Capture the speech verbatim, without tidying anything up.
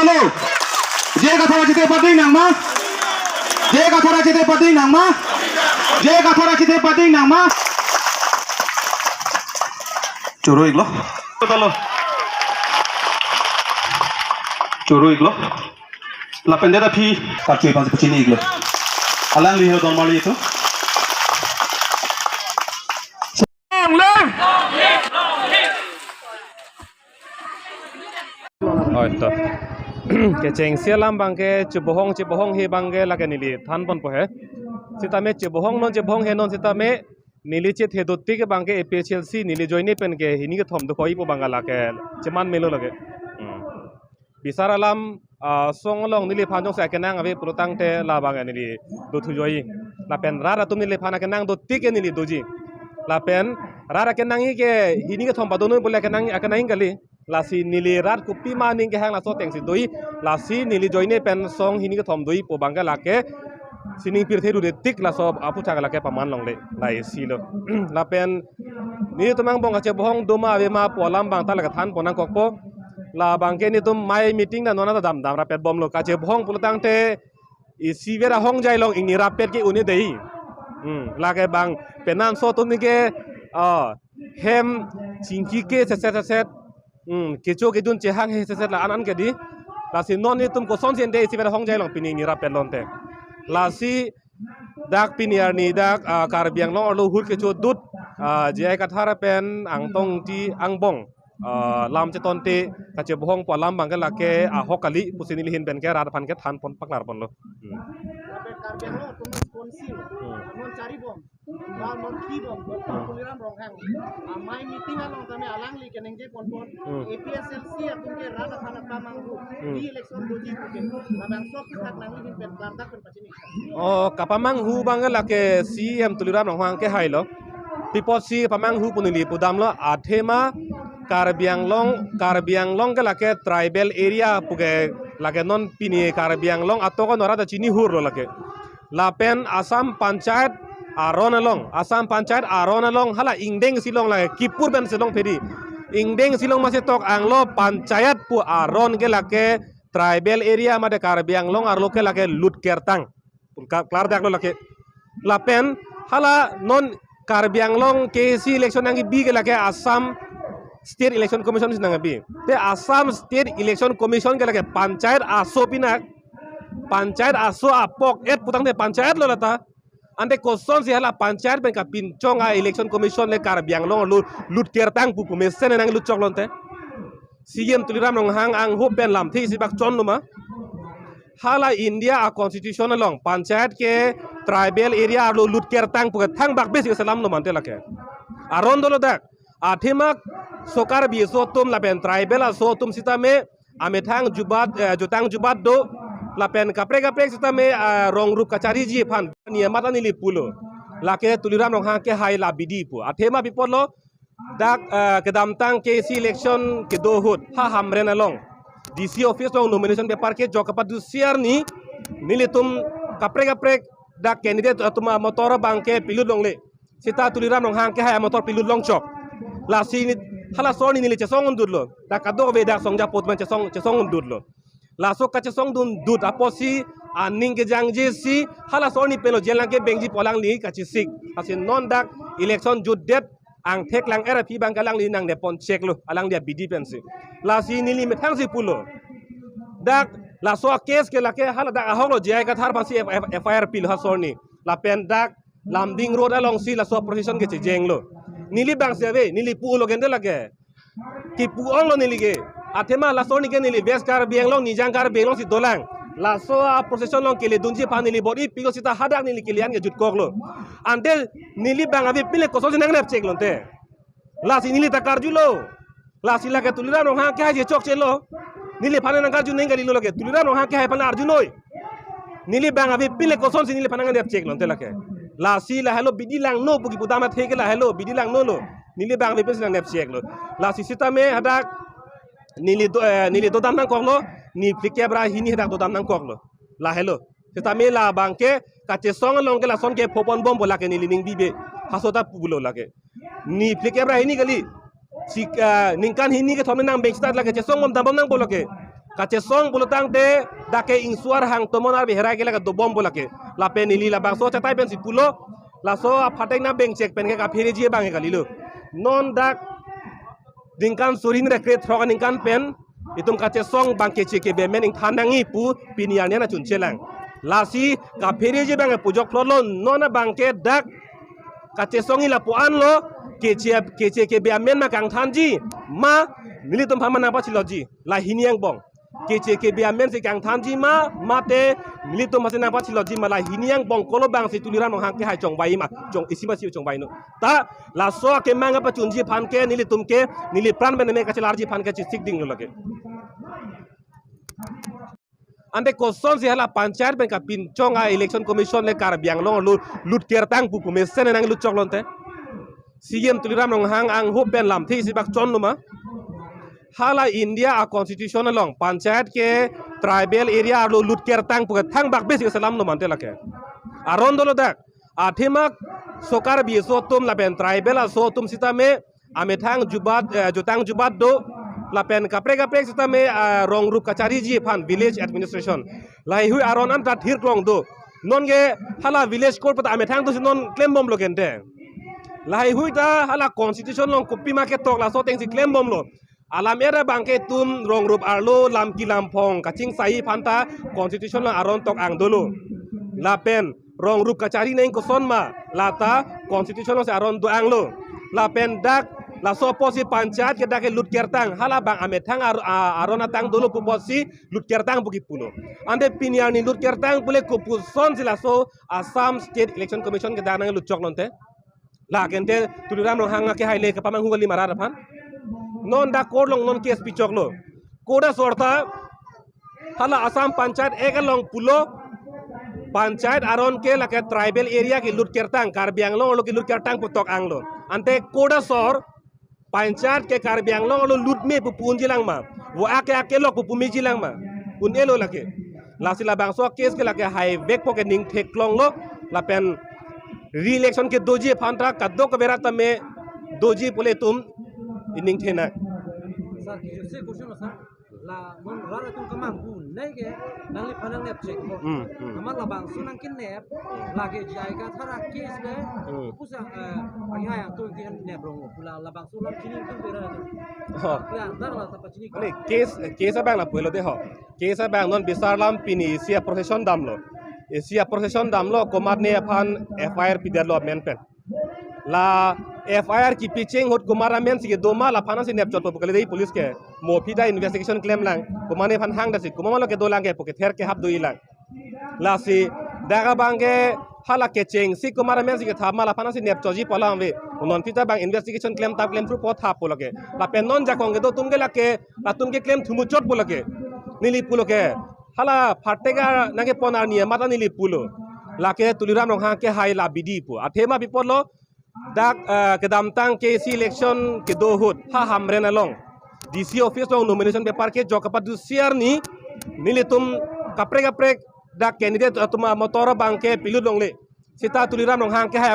Hello. J I Kathar achithe pading nangma. J I Kathar achithe pading nangma. J I Kathar achithe pading nangma. Choro iklo. Choro iklo. Lapen det aphi kachui aphansi pachini iklo. Alangli ho don marli itu. Long live! Hoi to. Kechengsi alam abangke chebohong chebohong he abangke lake neli thanponpo he. Sitame chebohong non chebohong he non sitame neli chethe dotik abangke A P H L C neli joine pen ke hini kethom dokok-ipo abangke lake cheman melo lake. Hmm. Bisar alam, ah, song along neliphan jongsi akenang ave pulotangte labang neli dothuji. Lapen rat atum neliphan akenang dotik ke neli doji. Lapen rat akenangji ke hini kethom padon pule akenang akenangji kali. Lasi neli rat kopima aning kehang laso atengsi doji. Lasi neli joine pen song hini kethom doji pu abangke lake sining pirthe ru detik laso aphuthak lake paman longle. Lahei si lo. Lapen nelitum angbong kachebohong doma avema pu alam abang ta lake thanpon nangkokpo. Labangke nelitum mai meeting ta non ta damdam rapet bomlo, kachebohong pulotangte isi vera hongjai along ingni rapet ke un-e dei. Hmm, lake bang penang so atum ke, ah, hem chingki ke seset seset. Hmm, kecho kejun chehang he seset la an an ke dei. Lasi non nelitum kosonsi ante isi vera hongjai along pini ingni rapet lonte. Lasi dak pini arni dak, ah, Karbi Anglong arlo ahut kechodut, ah, J I Kathar pen Angtong Engti angbong, ah, lam chetonte kachebohong pu alam abangke lake ahok kali pusi neli ahin pen ke rat aphan ke thanpon paklarponlo. Hmm. Lapen Karbi Anglong Autonomous Council, Hmm. non chari bom, non non ki bom, Doctor Hmm. Tuliram Ronghang. Ah, mai meeting along tame alangli keningje ponpon, Hmm. A P H L C atum ke rat aphan apamanghu, Hmm. Re-election doji pu ke. Labangso aphuthak nangli ahin pen klardak pen pachini. Oh, kapamanghu abangke lake C E M Tuliram Ronghang kehailo. Pi apotsi pamanghu pu neli pudamlo, athema Karbi Anglong, Karbi Anglong ke lake tribal area pu ke lake non pini Karbi Anglong atok anora ta chinihurlo lake. Lapen Assam Panchayat aron along, Assam Panchayat aron along hala ingdeng si long lake, kipur pen si long pedi. Ingdeng si long masi tok anglo panchayat pu aron ke lake tribal area mate Karbi Anglong arlo ke lake Lutkertang. Ka-, klardaklo lake. Lapen hala non Karbi Anglong K A C election nangkebi ke lake Assam State Election Commission si nangkebi. Te Assam State Election Commission ke lake panchayat aso pinak. Panchayat aso apok et putangte panchayat lo lata. Ante kosonsi hala panchayat pen kapinchong a-election commission le Karbi Anglong arlo Lutkertang pu pu mesen nanglut chok lonte. C E M Tuliram Ronghang angho pen lamthe isi bak chonlo ma. Hala India a-constitution along panchayat ke tribal area arlo Lutkertang pu ke thangbak besi selamlo mante lake. Aron dolo dak. Athema so Karbi aso atum lapen tribal aso atum sitame amethang jubat, eh, jutang jubat do, lapen kaprek kaprek sitame, eh, rong rup kachariji aphan niyamat neli pulo. Lake Tuliram Ronghang kehai la bidi pu. Athema pi apotlo, dak, eh, kedamtang K A C election kedo ahut ha Hamren along D C office along nomination paper kejok kapadu siar ni nelitum kaprek kaprek dak candidate atum amotor abangke pilut longle. Sita Tuliram Ronghang kehai amotor pilut long chok. Lasi neli halaso arni neli chesong undutlo. Dak kadokave dak songja apot man chesong, chesong undutlo. Laso kachesong dundut apotsi aning kejangje si halaso arni penlo jen lang kebengji pu alangli kachesik. Lasi non dak election jutdet angthek lang-er aphi abangke alangli nangneppon cheklo, alangli abidi pensi. Lasi neli methangsi pulo. Dak laso a-case ke lake hala dak ahoklo J I Kathar aphansi F-, F-, F I R pilo halaso arni. Lapen dak Lumding Road alongsi laso procession kechejenglo. Neli bangsi ave, neli pu-olo gente lake. Kipu-onglo neli ke. Athema laso arni ke neli West Karbi Anglong, Nijang Karbi Anglong si dolang. Laso a-procession along keledunji aphan neli bor-i pilo sita hadak neli kelean ke jutkoklo. Ante neli bang avepin le kosonsi nangnepchek lonte. Lasi neli ta karjulo. Lasi lake Tuliram Ronghang kehai si chokchelo. Neliphan nangkarju neng kalilo lake. Tuliram Ronghang kehai aphan arjunoi. Neli bang avepin le kosonsi neliphan nangnepchek lonte lake. Lasi lahelo bidi langno pu kipudam athe ke lahelo bidi langnolo. Neli bang avepin si nangnepcheklo. Lasi sitame hadak neli do, eh, neli dodam nangkoklo. Niphlikep ra hini hadak dodam nangkoklo. Lahelo. Sitame labangke kachesong along ke lason ke phopon bompo lake neli ning bibe. Haso ta pulo lake. Niphlikep ra hini kali. Si, ah, ningkan hini kethom nangbeng sita lake chesong bom dambom nangpo lake. Kachesong pulo tangte dak ke ingsuar hang tomon arve herai ke lake dobom pulo ke. Lapen neli labangso chatai pensi pulo. Laso aphatek nang bengchek pen ke kaphereji abang ke kalilo. Non dak ningkan suri hini ra krethrok aningkan pen itum kachesong abang keche kebe amen ingthan nangji pu pini arni an chunchelang. Lasi kaphereji abang ke pujok lolo non abang ke dak kachesongji lapu-an lo, keche keche kebe amen ma kangthanji ma nelitum aphan ma nangpachilotji, la hini angbong. Keche kebe amen si kangthanji ma, mate nelitum aphan si nangpachilotji ma, la hini angbong kolo abang si Tuliram Ronghang ke hai chongvai ma, chong isi ma si chongvai no. Ta laso akemang kapachunji aphan ke nelitum ke, neli pran pen me kachelarji aphan ke chesik dinglo lake. Ante kosonsi hala panchayat pen kapinchong a Election Commission le Karbi Anglong arlo lut kertang pu pu mesen nanglut choklo ante. C E M Tuliram Ronghang angho pen lamthe isi bak chonlo ma. Hala India a constitution along panchayat ke tribal area arlo lut kertang pu ke thangbak besi selamlo ma ante lake. Aron dolo dak. Athema so Karbi aso atum lapen tribal aso atum sitame amethang jubat, eh, jutang jubat do, lapen kaprek kaprek sitame, ah, rong rup kachariji aphan village administration. Laheihui aron anta thirklong do. Non ke hala village court pu ta amethang do si non klembomlo ke ante. Laheihui ta hala constitution along kopima ketok laso atengsi klembomlo. Alam era abang ke itum rong rup arlo lam ki lam phong kachingsai aphan ta constitution along aron tok-ang dolo. Lapen rong rup kachari nang koson ma, lata constitution alongsi aron do-anglo. Lapen dak laso apotsi panchayat ke dak ke lut kertang, hala abang amethang ar-, a-, aron atang dolo pu apotsi lut kertang pu kipulo. Ante pini arni lut kertang pule kopusonsi laso Assam State Election Commission ke dak nanglut choklo ante. Lake ante Tuliram Ronghang ke hai le kepamanghu kali ma rat aphan. Non dak court along non case pichoklo. Court asor ta hala Assam Panchayat Act along pulo panchayat aron ke lake tribal area ke lut kertang, Karbi Anglong arlo ke lut kertang pu tok-anglo. Ante court asor panchayat ke Karbi Anglong arlo lut me pu pu unji lang ma, vo ake ake lok pu pu meji lang ma, un-elo lake. Lasi labangso case ke lake hai vekpo ke ning theklonglo, lapen re-election ke doji aphan ta kadokave rat tame doji pule itum ining thena. Sir, kejutsi question lo, sir. La non rat atum kemang pu nai ke nangliphan nangnep chek ko. Hmm, hmm. Amat labangso nangkenep, lake J I Kathar a case le, Hmm. pusa, eh, ahi hai atum ti nep rong pu la labangso lam chini tum pera atum. Oh. Klar, dak la ta pachini ko. Ani case, case abang lapu-elo de ho. Case abang non bisar lam pini isi a procession damlo. Isi a procession damlo, komatne aphan F I R pidetlo amen pen. La F I R kipicheng ahut komat amen si kedo ma, laphan si nepchotpo pu kali dei police ke. Mo aphi ta investigation klemlang, komatne aphan hang dasi, komat ma lo kedolang ke pu kether kehap doji lang. Lasi dak abang ke hala kechengsi komat amen si kethap ma, laphan si nepchotji pu alam ave. Non aphi ta abang investigation klemtap klemthu pu thappo lake. Lapen non jakong kedo atum ke lake, latum ke klem thumuchotpo lake. Neli pulo ke, hala phatek a nangkepon arni amat ta neli pulo. Lake Tuliram Ronghang ke hai la bidi pu. Athema pi apotlo, dak, eh, kedamtang K A C election kedo ahut ha Hamren along D C office along nomination paper kejok kapadusi arni nelitum kaprek kaprek dak candidate atum amotor abang ke pilut longle. Seta Tuliram Ronghang ke hai